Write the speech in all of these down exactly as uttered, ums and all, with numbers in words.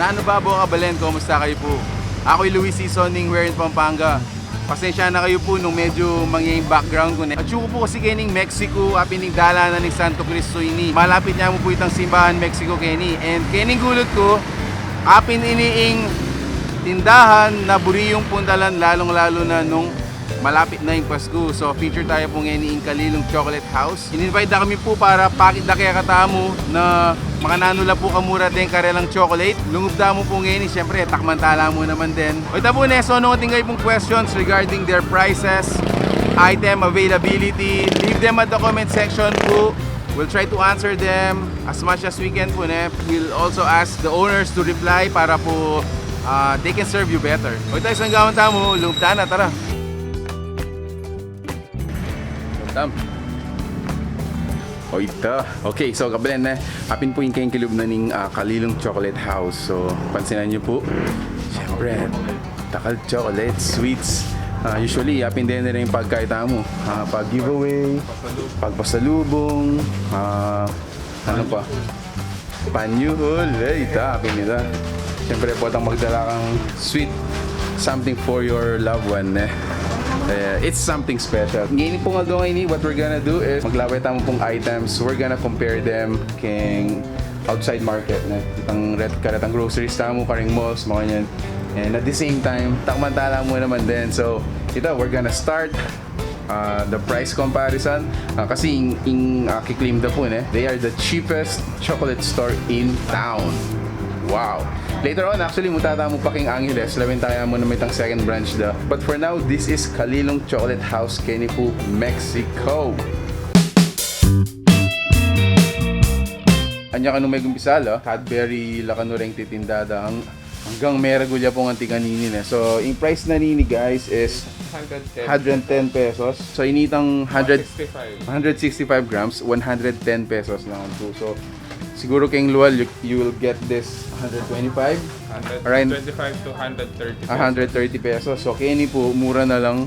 Nanu ba, Bokabalen, kumusta kayu pu? Aku i Luis Sison ning Wherein Pampanga. Pasensya na kayu pu nung medyu mangya ing background ku, ne. Atsu ku pu kasi kening Mexico, apin ing dalanan ning Santo Cristo ini. Malapit ya mu pu itang simbahan Mexico keni. And kening gulud ku, apin ini ing tindahan na buri yung puntalan, lalung-lalu na nung malapit na ing Pasku. So, feature tayu pu ngeni ing Kalilung Chocolate House. In-invite da kami pu para pakit da kekatamu na makananu la pu kamura deng karelang chocolate. Lungub da mu pu ngeni, syempre, takman tala mu naman din. O ita pu, ne, so nung atin kayu pung questions regarding their prices, item availability, leave them at the comment section pu. We'll try to answer them as much as we can pu, ne. We'll also ask the owners to reply para pu, ah, they can serve you better. O ita, isang gawan tamu, lungub tana, tara. Tam. O ita. Okay, so kabalen, ne, apin pu ing keng kilub na ning, ah, Kalilung Chocolate House. So, pansinan yu pu. Siyempre, takal chocolate, sweets. Ah, usually, apin deni ring pagkain tamu. Ah, pag giveaway, pagpasalubung, ah, ano pa? Panyuhul, eh, ita, apin ita. Siyempre, potang magdala kang sweet something for your loved one, eh. Eh, it's something special. Ngeni pung aldo ngeni, what we're gonna do is maglaway tamu pung items. We're gonna compare them keng outside market, ne. Itang ret-, karetang groceries tamu, karing malls, makanyan. And at the same time, takman tala mu naman din. So, ita, we're gonna start ah, the price comparison. Ah, kasi ing, ing, ah, kiklaim da pu, ne, they are the cheapest chocolate store in town. Wow. Later on, actually, muta tamu pa keng Angeles. Lawen taya mu na may tang second branch da. But for now, this is Kalilung Chocolate House, keni pu Mexico. Anya kanu megumpisa la, Cadbury la kanu reng titinda da, hanggang meragul ya pung anti kanini, ne. So, ing price na nini, guys, is hundred ten. Hundred ten pesos. So, initang hundred, one sixty-five. Hundred sixty-five grams, one hundred ten pesos lang pu. So, siguru keng Lual, you, you will get this hundred twenty-five. Around hundred twenty-five to hundred thirty pesos. Hundred thirty pesos. So, keni pu, mura na lang,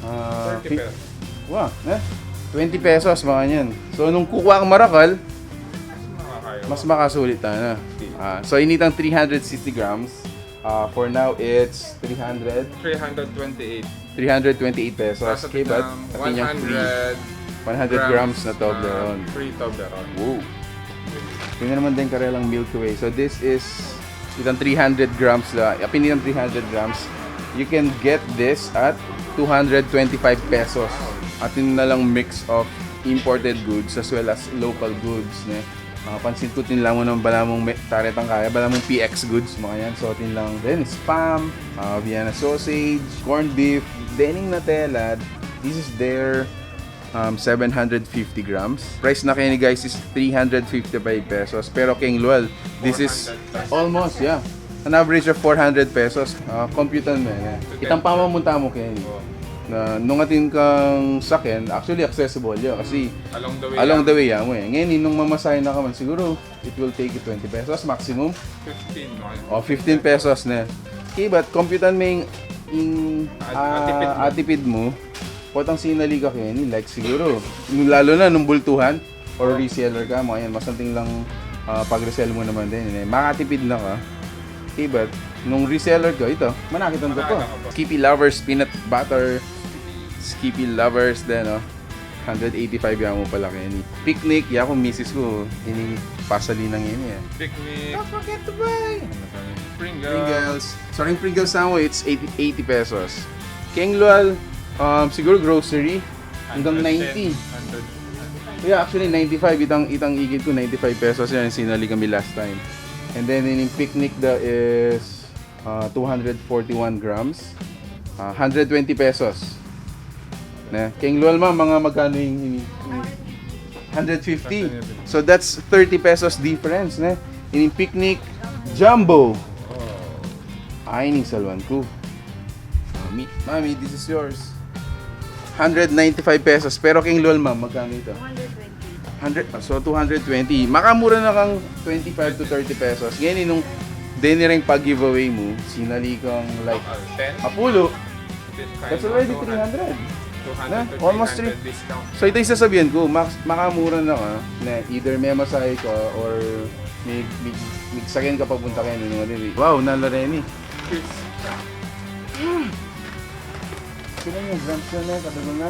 ah, thirty pesos. Wa, ne? Twenty pesos, makanyan. So, nung kukuha kang marakal, makakaya, mas makasulit tana. Ah, so, initang three hundred sixty grams, ah, for now, it's three hundred? Three hundred twenty-eight. Three hundred twenty-eight pesos. Nasa, okay, but tingnan, atin yang free. One hundred, one hundred grams, grams na Toblerone. Na free Toblerone. Wow. Tingnan naman din karelang Milky Way. So, this is itang three hundred grams la. Apin itang three hundred grams. You can get this at two hundred twenty-five pesos. Atin na lang mix of imported goods as well as local goods, ne? Ah, pansin ku, atin lang mu naman balamu me-, taretang kaya, balamu P X goods, makanyan. So, atin lang din, spam, ah, Vienna sausage, corned beef, dening Nutella. This is their, um, seven hundred fifty grams. Price na keni, guys, is three hundred fifty-five pesos. Pero keng Lual, this is four hundred pesos. Almost, yeah. An average of four hundred pesos. Ah, computan mu, eh. Itang pamamunta mu keni. Oh. Na, nung atin kang saken, actually accessible ya kasi along the way, along the way ya mu, eh. Ngeni, nung mamasahe na ka man, siguru, it will take you twenty pesos maximum. Fifteen, no? O, fifteen pesos na. Okay, but computan mu ing, ing, at-, ah, atipid mu. Atipid mu. Potang sinali ka keni, like, siguru, nung, lalo na nung bultuhan or reseller ka, makanyan, masanting lang, ah, pag-resell mu naman din, eh. Makatipid na ka. Okay, but nung reseller ka, ita, manakitan ka pa. Manakitan ka pa. Skippy lovers, peanut butter. Skippy lovers din, no? Hundred eighty-five ya mu pala keni. Picnic, ya kung misis ku, ini pasali na ngeni, eh. Picnic. Don't forget to buy Pringles. Pringles. Sorry, Pringles na mu, it's eighty, eighty pesos. Keng Lual, um, siguru grocery, hanggang ninety. Hundred ten, hundred. Yeah, actually, ninety-five, itang, itang ikit ku, ninety-five pesos yan, sinali kami last time. And then, ining picnic da is ah, two hundred forty-one grams. Ah, hundred twenty pesos. Ne? Keng Lual, ma, mga magkano ing, ing, ing hundred fifty. Hundred fifty. So that's thirty pesos difference, ne? Ining picnic jumbo. Oh. Ay, ining saluan ku. Mami, Mami, this is yours. Hundred ninety-five pesos. Pero keng Lual, ma'am, magkano ito? Two hundred twenty. Hundred, ah, so two hundred twenty. Makamura na kang twenty-five to thirty pesos. Ngeni, nung deni reng pag-giveaway mu, sinali kang, like, ah, ten? Apulo. Fifteen. That's already two hundred. Three hundred. Two hundred to three hundred discount. Na? Almost three. So, ito ing sasabian ku, max-, makamura na ka, na either memasahe ka or Mig, mig, migsaken ka papunta keni, nung ano, eh. Wow, nanu la reni. Sino yung grams na, eh? Kadagu na?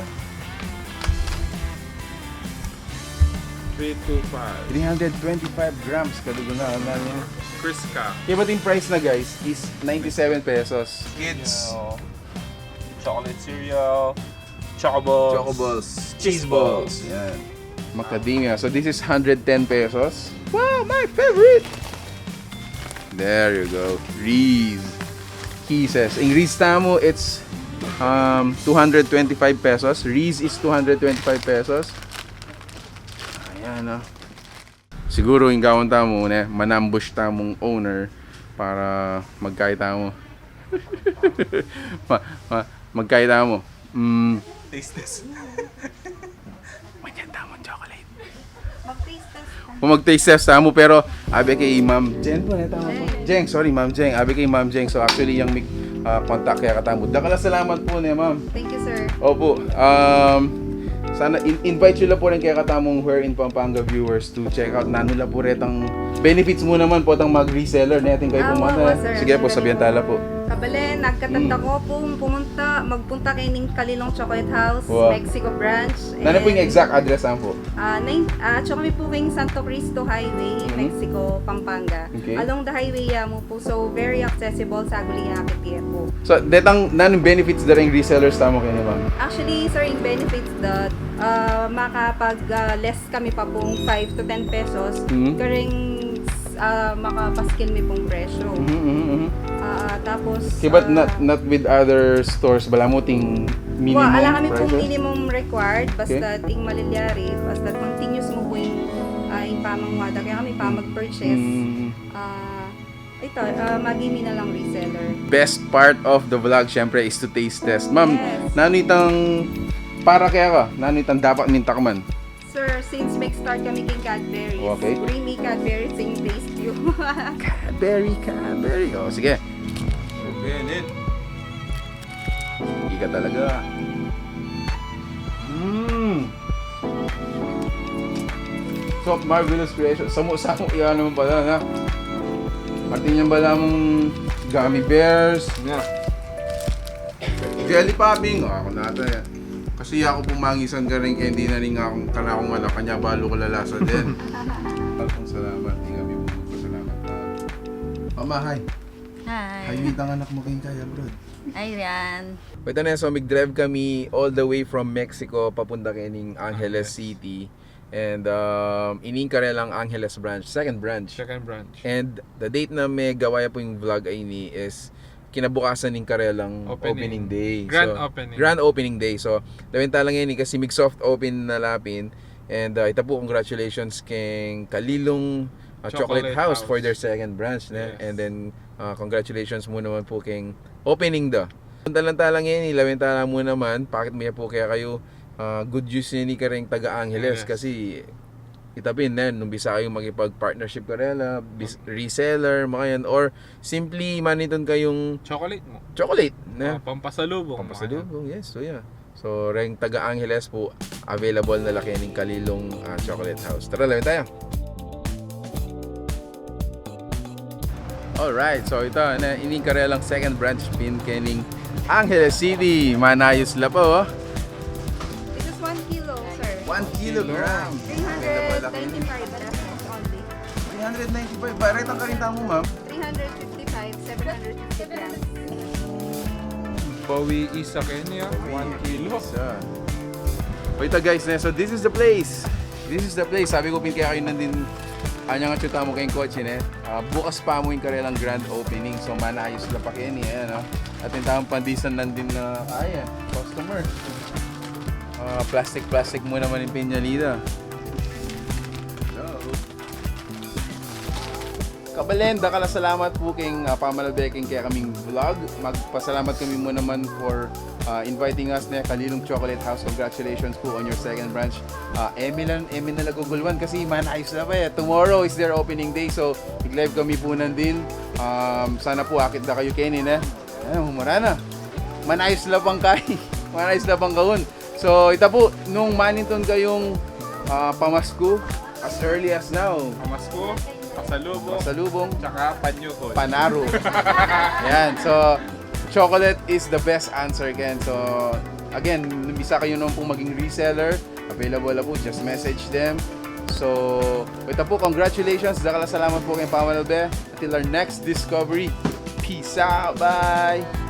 Three two five. Three hundred twenty-five grams, kadagu na, ano yun? Crisca. Kaya ba't yung price na, guys, is ninety-seven pesos? Kids. Yeah, oo. Chocolate cereal. Choco balls. Choco balls. Cheese balls. Yan. Macadamia. So this is hundred ten pesos. Wow, my favorite! There you go. Reese. Kisses. Ing Reese tamu, it's, um, two hundred twenty-five pesos. Reese is two hundred twenty-five pesos. Ayan, oh. Siguru ing gawan tamu, ne, manambush tamung owner para magkai tamu. Ma, ma, magkai tamu. Mm. Taste test. Manyan tamung chocolate. Mag-taste test. Kung mag-taste test tamu, pero abe kay Ma'am Jen po, ne, tama po? Jeng. Jeng, sorry, Ma'am Jeng. Abe kay Ma'am Jeng. So, actually, yang mig, ah, contact kaya katamu. Dakal a salamat po, ne, Ma'am? Thank you, sir. Opo. Um, sana in-, invite yu la po rin kaya katamung Where in Pampanga viewers to check out nanu la po retang benefits mu naman po tang mag-reseller, ne, atin kayu. Ah, pong mga, opo, sir. Sige po, sabihan tala po. Kabalen, agkatan ta ko pung pumunta, magpunta keni king Kalilong Chocolate House, Mexico branch. Nanu po ing exact address, saan po? Ah, nine, ah, atsu kami pu king Santo Cristo Highway, Mexico, Pampanga. Okay. Along the highway ya mu pu, so very accessible, saguli akit ye pu. So, detang nanung benefits da ring resellers tamu keni, ma'am? Actually, sir, ing benefits da, ah, makapag, ah, less kami pa pung five to ten pesos, karing, ah, makapaskil mi pung presyo. Mhm, mhm, mhm. Ah, tapos, but not, ah, not with other stores, balamu ating minimum prices? Wa, ala kami pung minimum required, basta ting malilyari, basta continuous mu pu ing, ah, ing pamangwada, kaya kami pamag-purchase. Mm. Ah, ita, ah, maging mi na lang reseller. Best part of the vlog, syempre, is to taste test. Ma'am, nanu itang, para keka, nanu itang dapat ming takman? Sir, since mag-start kami king Cadbury, okay, creamy Cadbury ing taste yu. Cadbury, Cadbury. O, sige. Open it. Ika talaga. Mm. Soft, marvelous creation. Samu-samu ya naman pala, na. Atin yang bala mung gummy bears. Jelly popping. O, aku na ata, e. Kasi aku pung mangisan karing candy na rin akung kanakung anak, kanya balu ku lalasa din. Salamat, di kami magpasalamat. Mama, hi. Hi. Hi, mitang anak mu keng kaya, bro. Ay, yan. Pwede na, so, mig-drive kami all the way from Mexico papunta kening Angeles City. And, um, ining karelang Angeles branch, second branch. Second branch. And the date na megawa ya pu ing vlog a ini is kinabukasan ning karelang opening day. Grand opening. So, grand opening day. So, lawen tala ngeni kasi mig-soft open na la pin. And, uh, ita pu, congratulations keng Kalilong, uh, Chocolate House for their second branch, ne? Yes. And then, uh, congratulations mu naman pu keng opening da. Punta lang tala ngeni, lawen tala mu naman, pakit mu ya pu kaya kayu, ah, good news ini kareng taga Angeles, kasi ita pin, ne, nung bisa kayu makipag-partnership karela, bis-, reseller, makayan, or simply manintun kayung chocolate mu. Chocolate, ne? Ah, pampasalubung, pampasalubung, yes, so yeah. So, reng taga Angeles pu, available na la kening Kalilong, ah, Chocolate House. Tara, lawen tala. Alright, so ita na, ining karelang second branch pin kening Angeles City. Manayus la pa, o. This is one kilo, sir. One kilogram. Three hundred ninety-five pesos only. Three hundred ninety-five. Baret ang karinta mu, ma'am? Three hundred fifty-five, seven hundred fifty grams. Bawi isa keni, a. One kilo. Isa. O, ita, guys, ne? So, this is the place. This is the place. Sabi ku pin kekayu nandin, anyang atsu tamu keng kotse, ne? Ah, bukas pa mu ing karelang grand opening. So, manayus la pa keni, e, no? Atin tamung pandisan nandin na kaya, customer. Ah, plastic-plastic mu naman ing pinyalita. Hello. Kabalen, dakal a salamat pu keng, ah, pamalabe keng kekaming vlog. Magpasalamat kami mu naman for, ah, inviting us, ne, Kalilong Chocolate House. Congratulations pu on your second branch. Ah, e mi la, e mi na la gugulwan kasi manayus la pa, e. Tomorrow is their opening day, so mig-live kami pu nandin. Um, sana pu akit da kayu keni, ne? Ayan, humura na. Manayus la pang kai. Manayus la pang kaun. So, ita pu, nung manintun kayung, ah, pamasku, as early as now. Pamasku? Pasalubong. Pasalubong. Tsaka panyukol. Panaro. Yan. So, chocolate is the best answer, ken. So, again, bisa kayo naman pong maging reseller, available na po, just message them. So, ita po, congratulations, dakal a salamat po keng pamamalbe. Until our next discovery, peace out, bye!